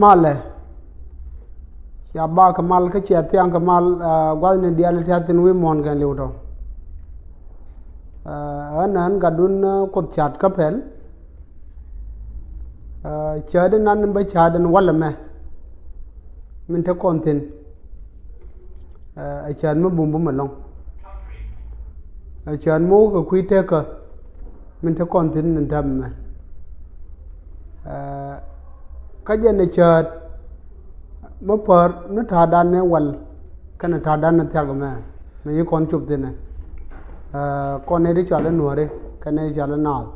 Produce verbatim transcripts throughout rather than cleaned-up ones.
Malɛ. Cia bak kɛ mal kä cia thiaŋ kɛ mal, ah, gua̱thni diaal ti a thin wi̱i̱ muɔ̱ɔ̱n kɛn li̱w tɔ. Ah, ɣän ɣän gatdun, ah, Kuoth ca̱a̱t kä pɛl. Ah, cäätdä nan bä cäätdä ni walɛ mɛ. Min te kɔn thi̱n. Ah, ɛ cäät mi bum bum ɛlɔ̱ŋ. Ɛ cäät mi wä kɛ kui̱ tekä min te kɔn thi̱n ni täm mɛ. Ah, kä jɛn ɛ cäät mi pär ni ta̱a̱dan ni wal kɛnɛ ta̱a̱dan ni thiak mɛ, mi ci kɔn cop thi̱n ɛ. Ah, kɔn ni ti cɔal i̱ nuääri kɛnɛ ti cɔal i̱ naath.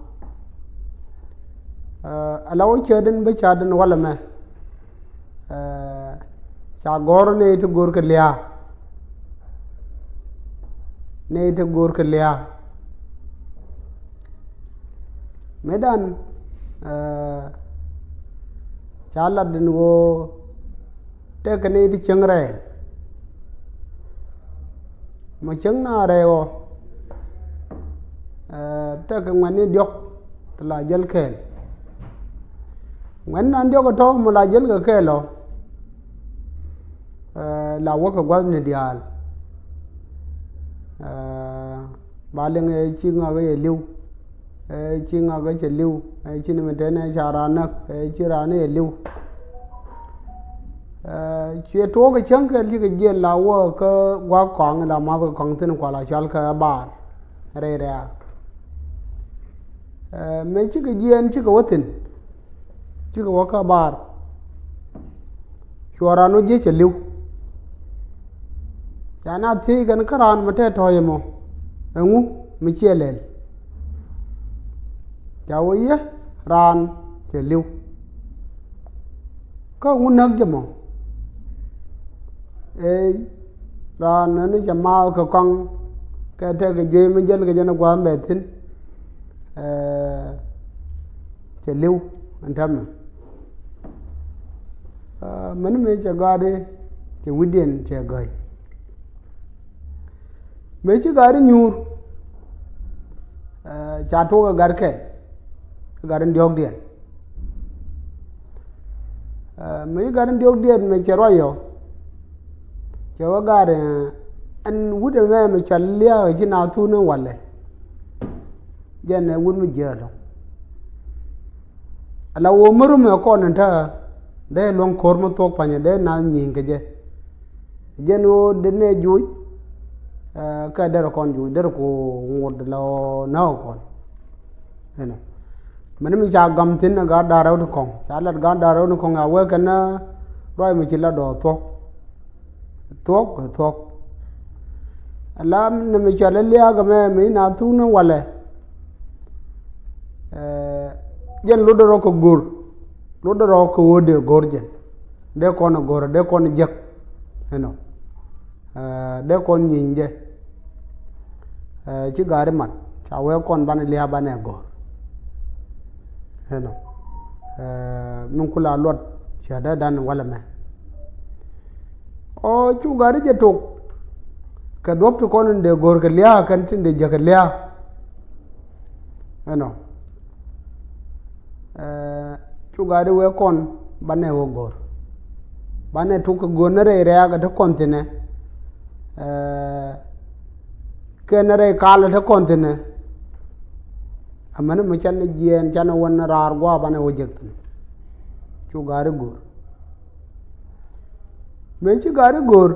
Ah, ala wä cäätdä ni bä cäätdä ni walɛ mɛ. Eh, ca gɔ̱r nɛy ti go̱o̱r kɛ lia̱a̱. Nɛy ti go̱o̱r kɛ lia̱a̱. Mëëdan, eh, ca lat in ɣöö tekɛ nɛy ti cieŋ rɛy. Mɔ cieŋ na rɛy ɣɔ, eh, tekɛ ŋuɛ̈tni diɔ̱k ti la jäl kɛɛl. Ŋuɛ̈tni nan diɔ̱k ɛ tɔ̱ mɔ la jäl kɛ kɛɛl ɔ, eh, la wä kɛ gua̱thni diaal. Eh, ba liŋ ɛ ci ŋak ɛ yɛ li̱w. Ɛ ci ŋak ɛ cɛ li̱w, ɛ ci ni mi tɛn ɛ ca raan näk, ɛ ci raan ɛ li̱w. Ɛ cuɛ tuɔɔk kɛ cäŋ kɛl cikɛ jiɛn la wä kä gua̱a̱k kɔaŋ la ma̱th kɛ kɔaŋ thi̱n kual a cɔal kɛ bar rɛy rɛ̈ɛ̈k. Ɛ mëë cikɛ jiɛn cikɛ wä thi̱n. Cikɛ wä kä bar. Cuɔ raan wä jiec cɛ li̱w. Ca na thiec kɛn kä raan mi tɛt tɔ̱ɔ̱c ɛmɔ, ɛŋu mi ciɛ lɛl? Ca wä yɛ raan cɛ li̱w. Kä ŋu näk jɛ mɔ? Ee, raan ni cɛ maath kɛ kɔaŋ kɛ tɛk kɛ juey mi jäl kɛ jɛn ɛ gua̱a̱th bɛ thi̱n. Ee, cɛ li̱w ɛn täämɛ. Aa, mɛni mëë cɛ gɔaatdi cɛ wi̱cdiɛn cɛ gäi. Mëë ci gɔaatdi nyuur, aa, ca tuɔk ɛ gat kɛl, gat in diɔ̱ɔ̱kdiɛn. Aa, mëë ci gat in diɔ̱ɔ̱kdiɛn mëë cɛ ruac yɔ, cɛ wä gat, aa, ɛn wut ɛmɛ mi cɔal lia̱a̱ ci na thun in walɛ. Jɛn ɛ wut mi jiääk ɛlɔ̱ŋ. Ala ɣöö mi rum ɛ kɔn in ta̱a̱ dee luäŋ ko̱r mi thuɔ̱k pa̱nyɛ dee naath nyieny kɛ jɛ. Jɛn ɣöö dee nɛ joc, ɛ, kɛ derɛ kɔn joc derɛ ku ŋot la ɣöö näk kɔn. Ɛnɔ. Mɛni mi ca gam thi̱n ɛ gaat da̱ŋ rɛw ti kɔ̱ŋ, ca lat gaat da̱ŋ rɛw ti kɔ̱ŋ a wee kɛn ruac mi ci la dɔɔk thuɔ̱k. Thuɔ̱k, thuɔ̱k. Ala ni mi cɔal i̱ lia̱a̱k ɛmɛ mi na thuk ni walɛ. Ɛ, jɛn lotdɛ rɔ kɛ go̱r. Lotdɛ rɔ kɛ ɣöö dee go̱r jɛn. Dee kɔn ɛ go̱r, dee kɔn ɛ jek. Ɛnɔ. Ɛ, dee kɔn nyiny jɛ. Ɛ, ci gaari mat. Ca wee kɔn banɛ lia̱a̱ banɛ go̱r. Ɛnɔ. Ɛ, min ku la luɔt cɛ dee dan walɛ mɛ. Ɔ cu gari jɛ tok kɛ duɔ̱p ti kɔn in dee go̱o̱r kɛ lia̱a̱ kɛn tin dee jɛ kɛ lia̱a̱. Ɛnɔ. Ɛ, cu gari wee kɔn banɛ wä go̱o̱r. Banɛ tok kɛ go̱o̱r ni rɛy rɛ̈ɛ̈k ɛ ti kɔn thinɛ. Ɛ, kɛn ni rɛy kal ɛ ti kɔn thinɛ. Amäni mi canɛ jiɛɛn canɛ wän raar gua̱a̱ banɛ wä jek thi̱n. Cu gari go̱o̱r. Mëë ci gari go̱o̱r.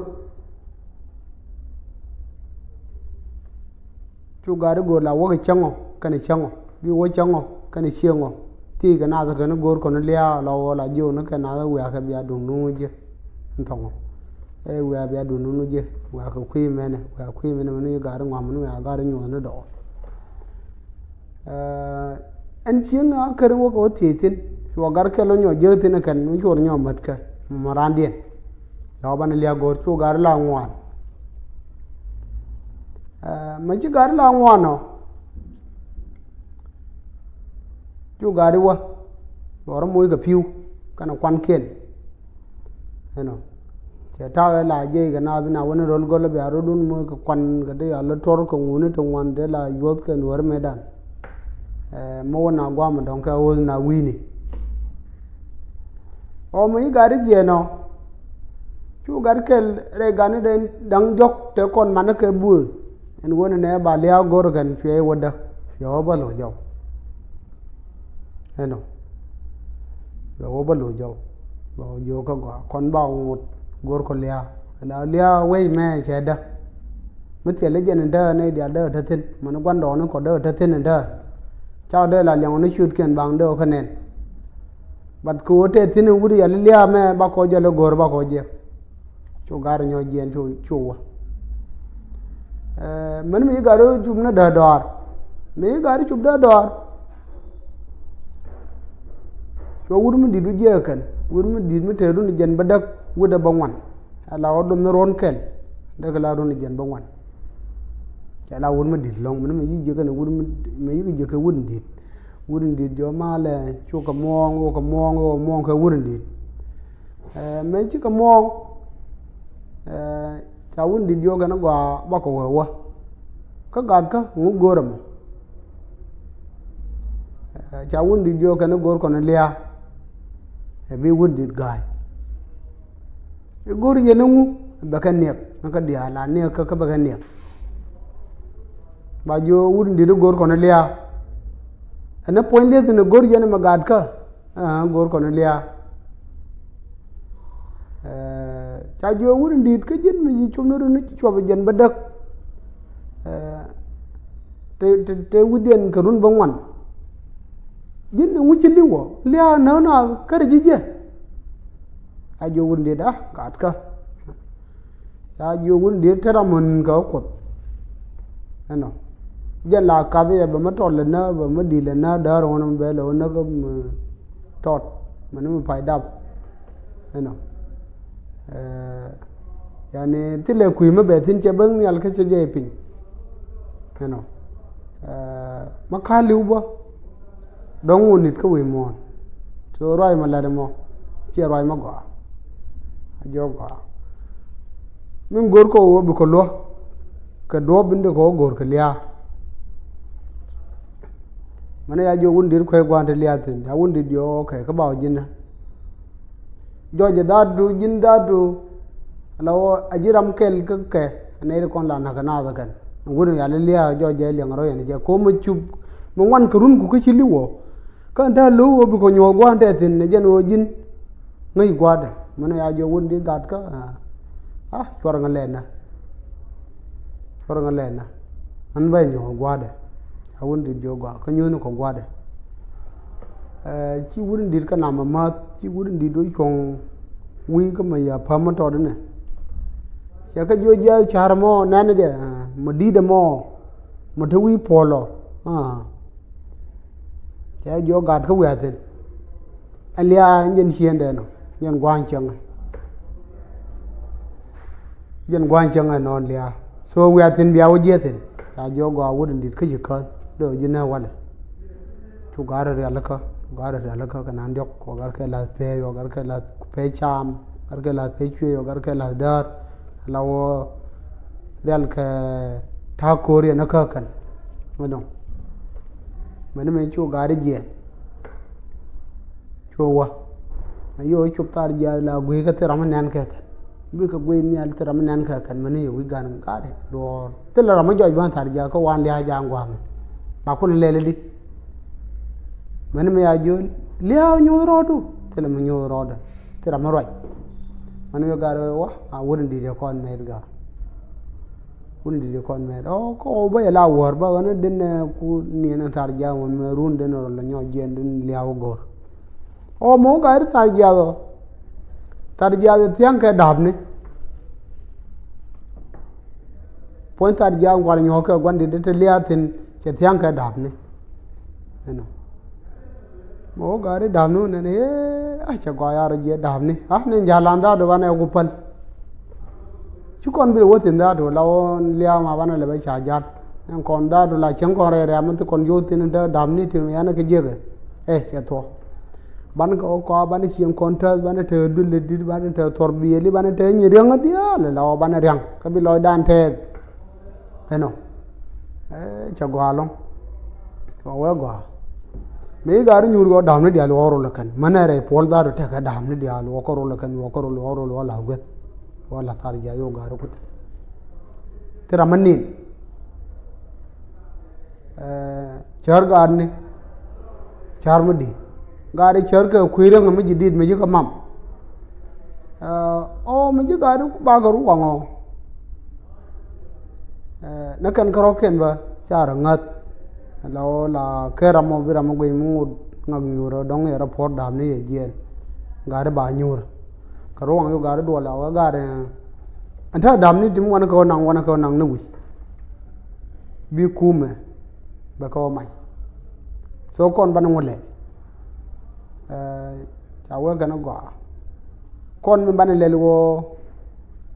Cu gari go̱o̱r la wäkɛ cäŋɔ kɛnɛ cäŋɔ bi wä cäŋɔ kɛnɛ cieŋɔ. Thiec kɛ naath kɛn go̱o̱r kɔn lia̱a̱ la wä la jiök ni kɛ naath wiakɛ bia duŋ duŋ jɛ. Ɛn thɔŋɔ. Ɛ wiaa bia duŋ duŋ jɛ wiakɛ kui̱ mɛnɛ wiakɛ kui̱ mɛnɛ mɛn wi̱i̱ gari ŋuam mɛn wiakɛ gari nyuɔ̱th ni dɔɔr. Ɛn cieŋ a kär wä kɛ wä thiec thi̱n. Cuɔ gar kɛl wä nyɔ jiäk thi̱n ɛ kɛn mi cuɔr nyɔ mät kɛ mɔ randiɛn. Cɔk banɛ liak go̱o̱r cu gar la ŋuan. Mɛ ci gar la ŋuan ɔ. Cu gar iwä cuɔr moc kɛ pi̱w kɛnɛ kuankiɛn. Ɛnɔ. Cɛ ta̱a̱ ɛ la jiɛc kɛ naath bi na wä ni ro̱l gɔl bia ro̱dun moc kɛ kuan kɛ dee a lä tuɔr kɛ ŋuni ti ŋuan dee la yuɔth kɛ nuɔ̱ɔ̱ri metdan. Ɛ, mi wä na guam dɔ̱ŋ kɛ ɣööth na wi̱i̱ni. Ɔ mi ci gat jiɛn ɔ. Cu gat kɛl rɛy gat ni den da̱ŋ diɔ̱k te kɔn man ni kɛ buɔth. Ɛn ɣöö ni nɛ ba lia̱a̱ go̱r kɛn cuɛ wä däk. Cuɛ wä bä lo̱c jɔw. Ɛnɔ. Cuɛ wä bä lo̱c jɔw. Bɛ wä jiök kä gɔaa kɔn ba wä ŋot go̱r kɔ lia̱a̱. La lia̱a̱ wec mɛ cɛ däk. Mi thil i̱ jɛn in däär ni diaal däär te thi̱n. Mɛn gua̱ndɔɔŋni kɔ däär te thi̱n in däär. Ca dee la liɛŋ ni ciötkiɛn baŋ dee kä nɛn. But kɛ ɣöö tɛth thi̱n in wut yɛl i̱ lia̱a̱ mɛ ba kɔ jɔl i̱ go̱o̱r ba kɔ jiɛk. Cu ga̱r inyɔ̱ɔ̱c jiɛn cu cu wä. Ɛ, mɛn mi ci ga̱r i̱ cup ni däär dɔaar. Mi ci ga̱r i̱ cup däär dɔaar. Cuɛ wut mi di̱t wä jiɛk kɛn wut mi di̱t mi tëë run i̱ jɛn bä däk wut ɛ bä ŋuan. Ala wä dom ni ruɔ̱n kɛl dee kɛ la run i̱ jɛn bä ŋuan. Cɛ la wut mi di̱t lɔ̱ŋ mɛn mi ci jiɛk kɛn wut mi ci jiɛk kɛ wut in di̱t. Wut in di̱t jɔ̱ malɛ cukɛ muɔ̱ɔ̱ŋ wä kɛ muɔ̱ɔ̱ŋ wä kɛ muɔ̱ɔ̱ŋ kɛ wut in di̱t. Ɛ, mëë cikɛ muɔ̱ɔ̱ŋ, ɛ, ca wut in di̱t jɔ̱ kɛn gɔaa bakɔ wee wä. Kä gatkä ŋu go̱o̱r ɛmɔ. Ɛ, ca wut in di̱t jɔ̱ kɛn go̱o̱r kɔn lia̱a̱. Ɛ bi wut in di̱t ga̱a̱c. I̱ go̱o̱r yɛn iŋu bɛ kɛ niɛk ni kä diaal a niɛk kä kä bɛ kɛ niɛk. Ba jiö wut in di̱t i̱ go̱o̱r kɔn i̱ lia̱a̱. Ɛn i̱ puɔ̱ny lieth in i̱ go̱o̱r yɛn imɛ gaatkä. Aa, go̱o̱r kɔn i̱ lia̱a̱. Ɛ, ca jiö wut in di̱t kä ji̱n mi ci cuɔp ni run i̱ cuɔp i̱ jɛn bä däk. Ɛ, te te te wi̱diɛn kɛ run bä ŋuan. Ji̱n iŋu ci li̱w ɔ lia̱a̱ näk naath kärɛ ji̱ jɛ. Ca jiök wut in di̱t a gaatkä. Ca jiök wut in di̱t te ram mun kɛ kuoth. Ɛnɔ jɛn la kath yɛ bɛ mä tɔt lɛ nä bɛ mä di̱t lɛ nä däär ɣɔn bɛ lɛ ɣɔn nä kä mi tɔt mɛn mi pay dap. Ɛnɔ. Ɛ, yani thilɛ kui̱ mi bɛ thi̱n cɛ ben nhial kä cɛ jɛ piny. Ɛnɔ. Ɛ, ma ka̱l li̱w bä. Dɔ̱ŋ wä nit kä wi̱i̱ muɔ̱ɔ̱n. Ti ruac ma lat ɛmɔ ciɛ ruac ma gɔaa. A jɔk gɔaa. Min go̱r kɔ wä bi kɔ luɔ kɛ duɔ̱ɔ̱p in de kɔ wä go̱r kɛ lia̱a̱. Mɛn ya jiök wun dit kuec gua̱a̱n ti lia̱a̱ thi̱n ya wun dit jiök kɛ kä ba wä ji̱n nä. Jɔc ɛ dhaatu ji̱n dhaatu. Ala wä a ji̱ ram kɛl kä kɛ nɛy ti kɔn la na̱k kɛ naath ɛ kɛn. Wun ya li lia̱a̱ jɔc ɛ liɛŋ rɔ̱ yɛn jɛ ko̱m mi cup mi ŋuan kɛ run ku kä ci li̱w wä. Kä ɛn ta̱a̱ lo̱w ɣöö bikɛ nyuɔ̱th gua̱a̱n tɛth thi̱n ɛ jɛn ɣöö ji̱n ŋäc gua̱a̱tdɛ. Mɛn ɛ ya jiök wun di̱t gatkä. A cuarɛ ŋä lɛɛtnä. Cuarɛ ŋä lɛɛtnä. Ɣän bä ɛ nyuɔ̱th gua̱a̱tdɛ. A wun di̱t jiök gɔaa kä nyuuthni kɔ gua̱a̱tdɛ. Ɛ, ci wun di̱t kä nam amäth ci wun di̱t wä cuɔ̱ŋ wi̱i̱ kä mɛ ya päm mi tɔt inɛ. Cɛ kä jiök jiath ca̱r ɛmɔ nɛn jɛ mɛ di̱t ɛmɔ mɛ te wi̱i̱ puɔl ɔ. Cɛ jiök gat kä wiathin. Ɛ lia̱a̱ in jɛn ciëŋdɛ nɔ jɛn gua̱a̱ny cäŋɛ. Jɛn gua̱a̱ny cäŋɛ nɔn lia̱a̱ so wiathin bia wä jiɛthin. Ca jiök gɔaa wut in di̱t kä ci kään dee wä ji̱ nɛ walɛ. Cu ga̱r rialikä cu ga̱r rialikä kɛ nan diɔ̱k wä ga̱r kɛ la̱th pɛɛy wä ga̱r kɛ la̱th pɛɛy caam ga̱r kɛ la̱th pɛɛy cuëëc wä ga̱r kɛ la̱th däär. La wä rial kɛ ta̱a̱ ko̱o̱r yɛn kä kɛn. Mɛ dɔ̱ŋ mɛni mɛ cu ga̱r jiɛn. Cu wä mɛ yio̱ cop thar jiath la gui̱i̱ kä thil ram mi nɛn kɛ kɛn. Bikɛ guiy nhial thil ram mi nɛn kɛ kɛn mɛni yɛ wi̱c gan ga̱ri duɔ̱ɔ̱r thil ram mi jɔc bän thar jiath kä wan lia̱a̱ ja̱a̱ŋ gua̱a̱mɛ. Ba kulɛ lɛl di. Mɛni mi ya jiöl lia̱a̱ nyuuth rɔɔdu thil mi nyuuth rɔɔdɛ. Thil ram mi ruac. Mɛni mi ga̱ri wä a wut in di̱t yɛ kɔn mɛt ga̱a̱. Wun di̱t kɔn mɛt ɔ kä ɔ bä yɛ la wäär bä ɣän den ku niɛn thar jiath ɣän mɛ run den rɔ la nyɔ jiɛn den liaw go̱r. Ɔ mɛ wä ga̱r thar jiath ɔ thar jiath thia̱ŋ kɛ da̱a̱pni. Puɔ̱ny thar jiath kual nyuɔ̱k kɛ gua̱n di̱t te lia̱a̱ thi̱n cɛ thia̱ŋ kɛ da̱a̱pni. Ɛnɔ. Mɛ wä ga̱ri da̱a̱pni wä nɛn ëë a cɛ gɔaa ya̱r jiɛ da̱a̱pni a ni ja̱a̱l an dha̱a̱du banɛ ku päl. Ci kɔn bi wä thi̱n dha̱a̱du la wä lia̱a̱ ma banɛ lɛ bɛ ca ja̱a̱l. Ɛn kɔn dha̱a̱du la cieŋ kɔn rɛy rɛ̈m mi thi kɔn jo̱o̱ thi̱n te da̱a̱pni ti mi yan kɛ jiɛkɛ. Ɛ cɛ thuɔ̱k. Banɛ kɛ wä kɔaa banɛ cieŋ kɔn tääth banɛ te dul dit banɛ te thuɔr biëëli banɛ te nyi riäŋ diaal la wä banɛ ria̱ŋ kä bi lɔcdan tɛɛth. Ɛnɔ. Ɛ cɛ gɔaa lɔ̱ŋ. Cɛ wä wee gɔaa. Mi gaari nyuur ɣöö da̱a̱mni diaal ɣɔ̱k rol ɛ kɛn. Mänɛ rɛy puɔl dhaar ɔ tekɛ da̱a̱mni diaal ɣɔ̱k rol ɛ kɛn, ɣɔ̱k rol, ɣɔ̱k rol, ɣɔ̱k la gueth. Ɣɔ̱k la thar jiac ɣöö gaari kuth. Thil ram mi nin. Ɛ, cär gaarni. Cär mi di̱i̱t. Gaari cär kɛ kui̱ riäŋ mi ji̱ di̱i̱t mi ji̱ kä mam. Ɛ, ɔ, mi ji̱ gaari bakɛ ru waŋ ɔ. Ɛ, ni kɛn kärɔ̱kiɛn bä ca rɔ ŋäth. La ɣöö la ker ram ɔ bi ram ɔ guic mi ŋot ŋak nyuur ɔ dɔ̱ŋ yɛ rɔ puɔ̱r da̱a̱mni yɛ jiɛɛn. Gaari ba nyuur. Kɛ ruɔ̱ŋ yuk gaari duɔl a wee gaari. Ɛn ta̱a̱ da̱a̱mni ti mi wanɛ kɛ wä naŋ, wanɛ kɛ wä naŋ ni wi̱c. Bi kumɛ bɛ kɛ wä mac. So kɔn banɛ ŋulɛ. Ɛ, ca wee kɛn gɔaa. Kɔn mi banɛ lɛl wä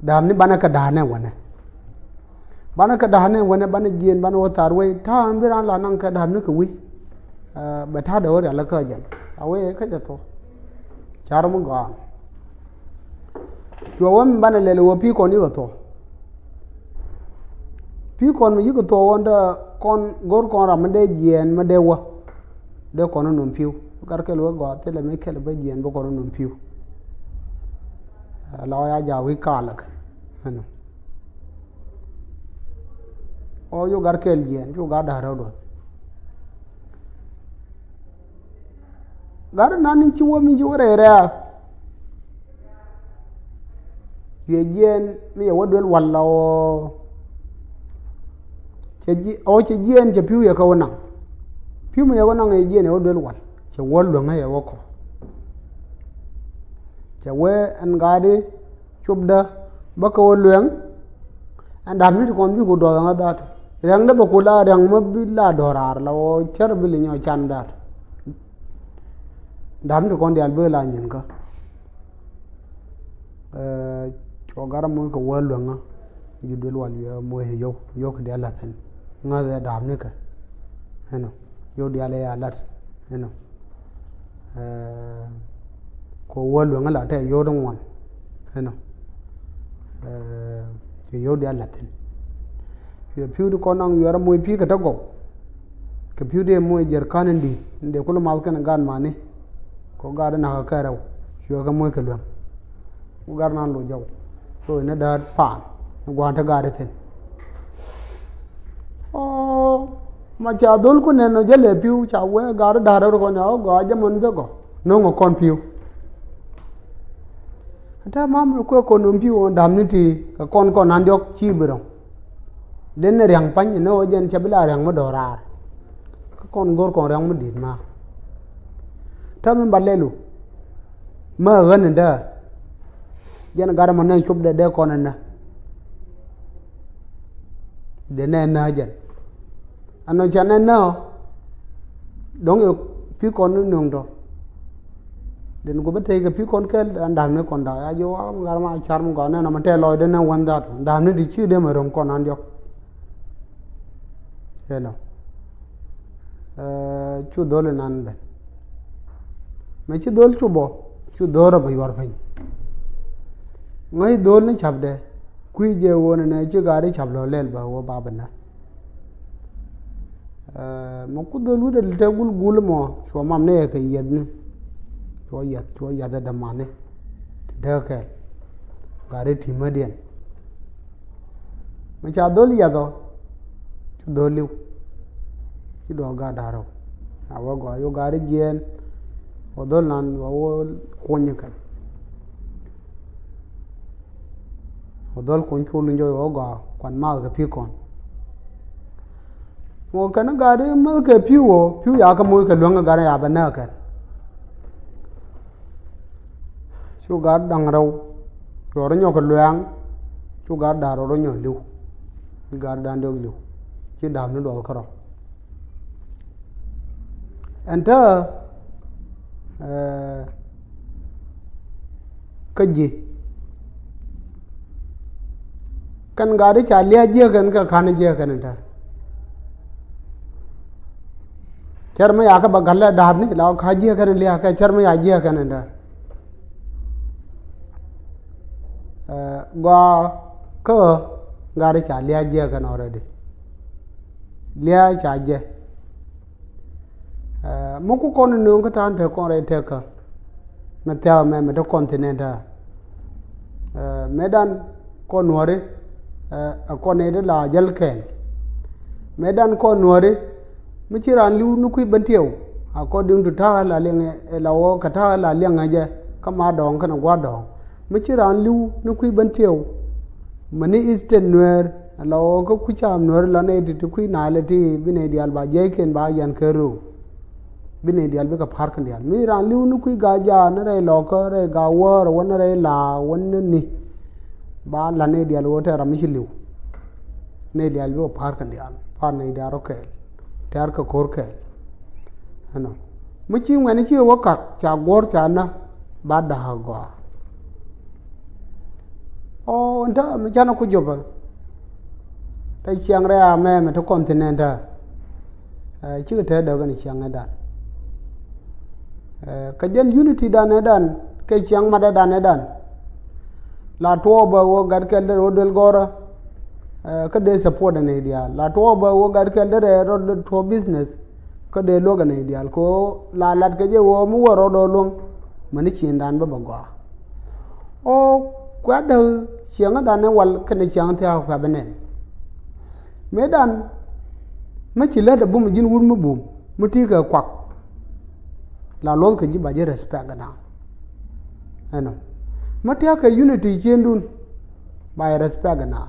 da̱a̱mni banɛ kɛ da̱a̱nɛ wanɛ. Banɛ kɛ da̱a̱nɛ wanɛ banɛ jiɛn banɛ wä thar wee ta̱a̱ mi bi raan la naŋ kɛ da̱a̱mni kɛ wi̱c. Ɛ, bɛ ta̱a̱dɛ wä rial kä jɛn. A wee kä jɛ thok. Ca rɔ mi gɔaa. Cuɛ wä mi banɛ lɛl wä pi̱i̱ kɔn yikɛ thok. Pi̱i̱ kɔn mi yikɛ thok ɣɔn dee kɔn go̱r kɔn ram mi dee jiɛɛn mi dee wä. Dee kɔn nöm pi̱w. Gar kɛl wä gɔaa thilɛ mi kɛl bä jiɛɛn bä kɔn nöm pi̱w. Ɛ, la wä ya ja̱ wi̱i̱ kaal ɛ kɛn. Ɛnɔ. Ɔ, yuk gar kɛl jiɛɛn, yuk gar da̱r rɛw duɔth. Gat nan ni ci wä mi ci wä rɛy rɛ̈ɛ̈k. Cuɛ jiɛɛn mi yɛ wä duel wal la ɣöö cɛ jiɛɛn cɛ pi̱w yɛ kɛ wä naŋ. Pi̱w mi yɛ wä naŋ yɛ jiɛɛn yɛ wä duel wal. Cɛ wä luäŋä yɛ wä kɔ. Cɛ wee ɛn gaari copdä bä kɛ wä lueŋ. Ɛn da̱a̱m ni ti kɔn bi ku dɔɔth ɛŋä dhaatu. Riɛŋdä bä ku la riɛŋ mä bi la dɔ̱raar la wä cär bi li nyɔ can dhaatu. Da̱a̱m ni ti kɔn diaal bi la nyin kä. Ɛ, cuɔ gar moc kɛ wä lueŋä. Ji̱ duel wal wiɛ moc yio̱w yio̱w kɛ diaal la̱thin. Ŋäth ɛ da̱a̱m ni kɛ. Ɛnɔ. Yio̱w diaal ɛ ya lat. Ɛnɔ. Ɛ, kɛ wä lueŋä la tɛ yio̱w di ŋuan. Ɛnɔ. Ɛ, ci yio̱w diaal la̱thin. Cuɛ pi̱w di kɔn naŋ yuɛr moc pi̱i̱ kɛ te gɔw. Kɛ pi̱w di moc jɛr ka̱n in di̱i̱t in dee kulɛ math kɛn gaat mani. Kɛ gaat in nakä kɛ rɛw cuɛ kɛ moc kɛ lueŋ. Ku gar nan lo jɔw. So inɛ da̱a̱t paan ni gua̱a̱n te gaat ithin. Ɔ, ma ca dhol ku nɛn ɔ jälɛ pi̱w ca wee gaat da̱a̱t rɛw kɔn ya ɔ gɔaa jɛ mɔn bek ɔ no̱ŋ ɔ kɔn pi̱w. Ata mam ni kuɛ kɔn nöm pi̱w ɔ da̱a̱m ni ti kɛ kɔn kɔn nan diɔ̱k ci bi rɔ̱ŋ. Den ni ria̱ŋ pa̱ny ni ɣöö jɛn ca bi la ria̱ŋ mi dɔ̱raar. Kä kɔn go̱r kɔn ria̱ŋ mi di̱i̱t ma. Täämɛ ba lɛlu. Mä ɣän in dää. Jɛn gat ɛmɔ nɛn cop dee dee kɔn in nä. Dee nɛ in nä jɛn. Ɛn nɔ ca nɛ in nä ɔ. Dɔ̱ŋ yɛ pi̱ kɔn in nöŋ tɔ. Den ku bä tey kɛ pi̱ kɔn kɛl an da̱a̱m ni kɔn da̱a̱ ya ji̱ wa gat ma car mi gɔaa nɛn ɔmɔ tɛl lɔcdɛ nɛn wän dhaat da̱a̱m ni ti ci dee mɛ ro̱ŋ kɔn an diɔ̱k. Ɛnɔ. Ɛ, cu dhol inan ben. Mɛ ci dhol cu bɔ cu dhol rɔ bɛ yuɔr piny. Ŋäc dhol ni capdɛ kui̱ jɛ ɣöö nɛ nɛ ci gaari cap lɔ lɛl bä ɣöö ba bɛ nä. Ɛ, mɛ ku dhol wi̱cdɛ te gul gul mɔ cuɔ mam ni ɛ kɛ yiɛthni. Cuɔ yiɛth cuɔ yiɛth ɛ dämani. Ti dee kɛɛl. Gaari ti̱mädiɛn. Mi ca dhol yiath ɔ ci dhol li̱w. Ci duɔ̱ɔ̱k gaat da̱r rɛw. A wä gɔaa yuk gaat jiɛɛn. Wä dhol nan wä wä kuny kɛn. Wä dhol kuny cul ni jɔy wä gɔaa kuan math kɛ pi̱ kɔn. Mɔ kɛn gat i̱ mäth kɛ pi̱w ɔ pi̱w ya kä moc kɛ luäŋ kɛ gat in ya bɛ nääk kɛn. Cu gat da̱ŋ rɛw. Cuɔ rɔ nyɔk kɛ luɛɛŋ. Cu gat da̱r rɔ rɔ nyɔk li̱w. Ci gat da̱ŋ diɔk li̱w. Ci da̱a̱m ni duɔth kärɔ. Ɛn täämɛ, ɛ, kä ji̱. Kɛn gat i̱ ca lia̱a̱ jiäk kɛn kɛ ka̱n jiäk kɛn ɛn täämɛ. Cär mi yakä bä ga̱lɛ da̱a̱p ni la ka̱ jiäk kɛn lia̱a̱ kɛ cär mi ya jiäk kɛn ɛn täämɛ. Ɛ, gɔaa kä gat i̱ ca lia̱a̱ jiäk kɛn already. Lia̱a̱ ca jɛ. Ɛ, mi ku kɔn nööŋ kä ta̱a̱n te kɔn rɛy tekä. Mɛ thia̱a̱ mɛ mɛ te continent ɛ. Ɛ, mëëdan kɔn nuɔ̱ri, ɛ, ɛ kɔn nɛy ti la jäl kɛɛl. Mëëdan kɔn nuɔ̱ri, mi ci raan li̱w ni kui̱ ben tiɛw. According to ta̱a̱ la liɛŋ ɛ la wä kɛ ta̱a̱ la liɛŋ ɛ jɛ kä ma dɔ̱ɔ̱ŋ kɛnɛ gua̱a̱r dɔ̱ɔ̱ŋ. Mi ci raan li̱w ni kui̱ ben tiɛw. Mani Eastern Nuer la wä kä kui̱ caam Nuer la nɛy ti ti kui̱ naalɛ ti bi nɛy diaal ba jiɛckiɛn ba yan kɛ röw. Bi nɛy diaal bikɛ pa̱r kɛn diaal. Mi raan li̱w ni kui̱ Gaa-jaak ni rɛy Lɔkä rɛy Gaa-wäär wä ni rɛy Laa wä ni ni. Ba la nɛy diaal wä tɛɛr ram mi ci li̱w. Nɛy diaal bikɛ pa̱r kɛn diaal. Pa̱r nɛy diaal rɔ kɛɛl. Tɛɛr kɛ ko̱r kɛɛl. Ɛnɔ. Mi ci ŋuɛ̈ni ci wä kak ca guɔ̱r ca na ba da̱a̱k gɔaa. Ɔ, ɛn täämɛ canɛ ku jopɛ. Te ciaŋ rɛy amɛmɛ te continent ɛ. Ɛ, cikɛ te däk ɛn ciaŋ ɛ dan. Ɛ, kä jɛn unity dan ɛ dan kɛ ciaŋ matdä dan ɛ dan. La tuɔɔk bä wä gat kɛl derɛ wä duel gɔrä. Ɛ, kä dee support ɛn ɛ diaal. La tuɔɔk bä wä gat kɛl derɛ rɔ tuɔɔk business. Kä dee luäk ɛn ɛ diaal kɛ ɣöö la lat kɛ jɛ ɣöö mi wä rɔɔdɔ luäŋ. Mäni ciëŋdan bä bä gɔaa. Ɔ, kuɛ däk ciɛŋädan ɛ wal kɛnɛ ciɛŋ thia̱a̱k kuɛ bi nɛn. Mëëdan mi ci lät ɛ bum ji̱n wut mi bum mi ti̱i̱ kɛ kuak. La luɔth kɛ ji̱ ba ji̱ respect ɛna. Ɛnɔ. Mi tiak kɛ unity ciëndun ba yɛ respect ɛna.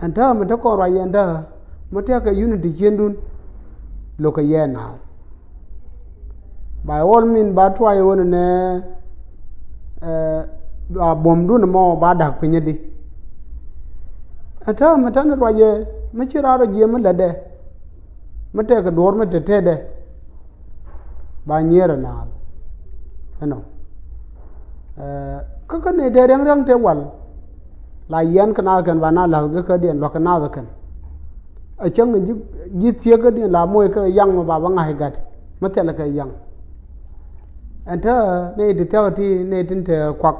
Ɛn täämɛ te kɔn ruac yɛn täämɛ mi tiak kɛ unity ciëndun. Lo̱kɛ yɛ naath. Ba all means ba tuay ɣöö nɛ, ɛ, a buɔ̱mdun ɛmɔ ba da̱k piny adi. Ɛ täämɛ tɛn ruacɛ mi ci raar ɔ jiɛm mi lätdɛ. Mi tɛkɛ duɔ̱ɔ̱r mi te tetdɛ. Ba nyier ɛ naath. Ɛnɔ. Ɛ, kä kä nɛy te riäŋ riäŋ te wal. La yɛn kɛ naath kɛn ba na la̱th gɛ kädiɛn lua̱k kɛ naath kɛn. A cäŋ ji̱, ji̱ thiekä diɛn la moc kä yaŋ mɛ ba bä ŋa̱c gat. Mɛ thilɛ kɛ yaŋ. Ɛn te nɛy ti thia̱k ti nɛy tin te kuak.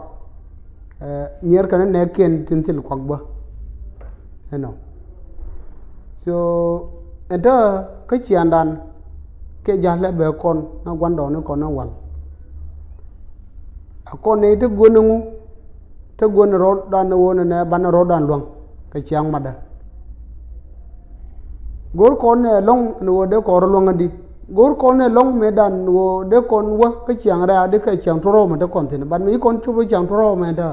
Ɛ, nyier kɛn nɛɛkiɛn tin thil kuak bä. Ɛnɔ. So, ɛn te kä ciɛŋdan kɛ ja̱l lɛ bɛ kɔn na gua̱ndɔɔŋni kɔn na wal. A kɔn nɛy te guäni ŋu. Te guäni rɔɔdan ni ɣöö nɛ banɛ rɔɔdan luäŋ kɛ ciaŋ matdä. Go̱o̱r kɔn nɛ lɔ̱ŋ ni ɣöö dee kɔn rɔ luäŋ adi. Go̱o̱r kɔn nɛ lɔ̱ŋ mëëdan ni ɣöö dee kɔn wä kä ciaŋ rɛ̈ɛ̈ adi kɛ ciaŋ tuɔ̱rɔ̱ mɛ te kɔn thi̱n. Bat mi ci kɔn cop kä ciaŋ tuɔ̱rɔ̱ mɛ te.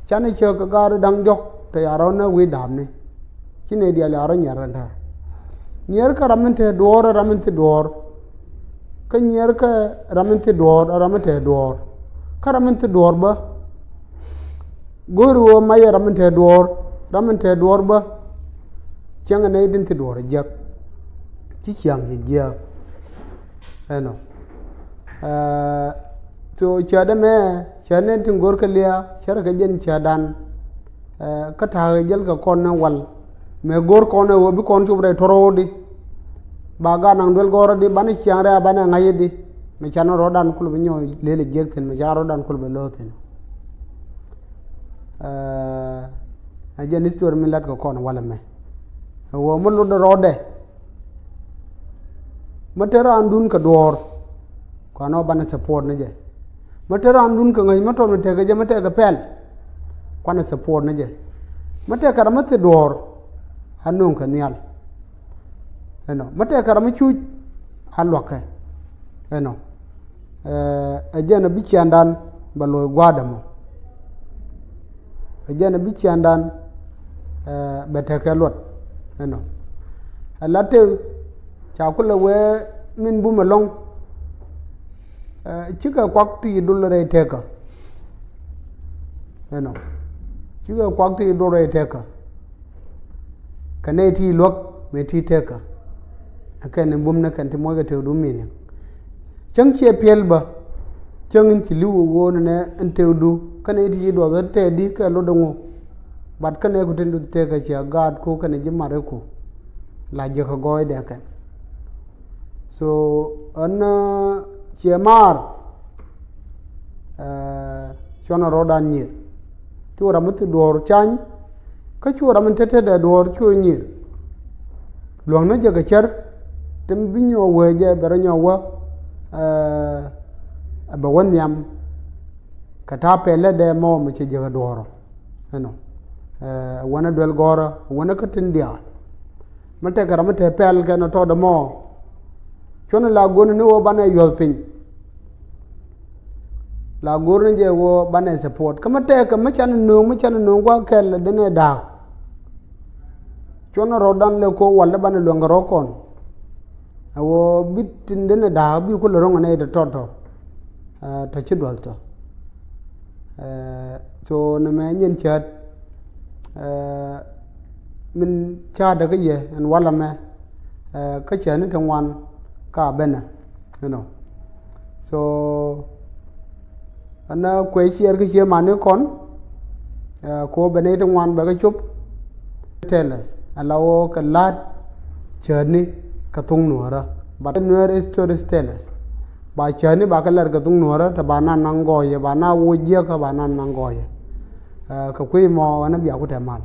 Canɛ cä kɛ gaat da̱ŋ jɔ̱k te ya rɔ̱ nä wi̱i̱ da̱a̱pni. Ci nɛy diaal ya rɔ̱ nyiɛr ɛn te. Nyiɛr kä ram min te duɔ̱ɔ̱r ram min thi duɔ̱ɔ̱r. Kä nyiɛr kä ram min thi duɔ̱ɔ̱r ram min te duɔ̱ɔ̱r. Kä ram min thi duɔ̱ɔ̱r bä. Go̱o̱ri ɣöö mac ɛ ram min te duɔ̱ɔ̱r, ram min te duɔ̱ɔ̱r bä. Cäŋ ɛ nɛy tin thi duɔ̱ɔ̱r ɛ jiäk. Ci ciaŋ ci jiäk. Ɛnɔ. Ɛ, so cäät ɛmɛ, cäät nɛn tin go̱o̱r kɛ lia̱a̱, cärɛ kɛ jɛn cäät dan. Ɛ, kä ta̱a̱ kɛ jäl kɛ kɔn ni wal. Mëë go̱o̱r kɔn ɛ ɣöö bi kɔn cop rɛy tuɔ̱rɔ̱ di. Ba gaat naŋ duel gɔ̱rä di, banɛ ciaŋ rɛ̈ɛ̈ banɛ ŋa̱c di. Mɛ canɛ rɔ̱dan kul bi nyɔk lel ɛ jiäk thi̱n, mɛ canɛ rɔ̱dan kul bi lo̱o̱ thi̱n. Ɛ, ɛ jɛn history mi lat kɛ kɔn walɛ mɛ. Ɛ ɣöö mi lotdɛ rɔɔdɛ. Mi te raandun kɛ duɔ̱ɔ̱r. Kuanɔ banɛ support ni jɛ. Mi te raandun kɛ ŋäc mi tɔn mi tekɛ jɛ mi tekɛ pɛl. Kuanɛ support ni jɛ. Mi tekɛ ram mi thi duɔ̱ɔ̱r. A no̱o̱ŋ kɛ nhial. Ɛnɔ. Mi tekɛ ram mi cuc. A lua̱kɛ. Ɛnɔ. Ɛ, ɛ jɛn a bi ciandan bɛ lo̱c gua̱a̱dɛ mɔ. Ɛ jɛn a bi ciandan, ɛ, bɛ tekɛ luɔt. Ɛnɔ. Ɛ la tëë ca kulɛ wee min bum ɛlɔ̱ŋ. Ɛ, cikɛ kuak ti dul rɛy tekä. Ɛnɔ. Cikɛ kuak ti dul rɛy tekä. Kɛ nɛy ti luäk mëë ti tekä. Ɛ kɛn in bum ni kɛn ti muɔckɛ tëëkdu meaning. Cäŋ ciɛ piɛl bä. Cäŋ in ci li̱w ɛ ɣöö nɛ in tëëkdu. Kä nɛy ti ci duɔth ɛ tɛɛdi kɛ lot ɛŋu. But kä nɛy ku tin duth tëëkä ciɛ gaatku kɛnɛ ji̱ mariku. La jiäkä gɔɔydɛ kɛn. So, ɣän, ɛ, ciɛ maar. Ɛ, cuɔnɛ rɔɔdan nyier. Cu ram mi thi duɔ̱ɔ̱r cany. Kä cu ram mi te tetdɛ duɔ̱ɔ̱r cu nyier. Luäŋnä jɛ kɛ cär. Ti mi bi nyɔk wee jɛ bɛ rɔ nyɔk wä. bɛ wä nhiam kɛ ta̱a̱ pɛl lät dɛ mɔ mi ci jiäkä duɔ̱ɔ̱rɔ. Ɛnɔ, ɛ wänä duel gɔ̱rä, wänä kä tin diaal. Mi tɛkɛ ram mi te pɛl kɛn tɔt ɛmɔ, cuɔ̱n la go̱o̱r ni wä banɛ yuɔth piny. La go̱o̱r ni jɛ wä banɛ support. Kä mi tɛkɛ mi canɛ nööŋ, mi canɛ nööŋ gua̱a̱th kɛl denɛ da̱a̱k. Cuɔ̱n rɔ̱dan lɛ ko̱ wal dee banɛ luäŋ kɛ rɔ̱ kɔn. Ɛ wä bi tin denɛ da̱a̱k bi kulɛ ro̱ŋ nɛ itɛ tɔt tɔt. Ɛ, tɔ ci duɔth tɔ. Ɛ, so nɛ mɛ nyin cäät, ɛ, min cäätdä kä yɛ ɛn walɛ mɛ, ɛ, kä cäätni ti ŋuan ka benɛ, you know. So ɛn kuɛ ciɛɛr kä ciɛ mani kɔn, ɛ, ko benɛ ti ŋuan bɛ kä cop. Tell us, ala wä kɛ la̱t cäätni kɛ thuŋ nuɔ̱ɔ̱rä. But Nuer storytellers, ba cäätni ba kɛ la̱t kɛ thuŋ nuɔ̱ɔ̱rä, te ba na naŋ gɔɔyɛ, ba na woc jiäkä, ba na naŋ gɔɔyɛ. Ɛ, kɛ kui̱ mɔ ɛn bia ku tɛ mal.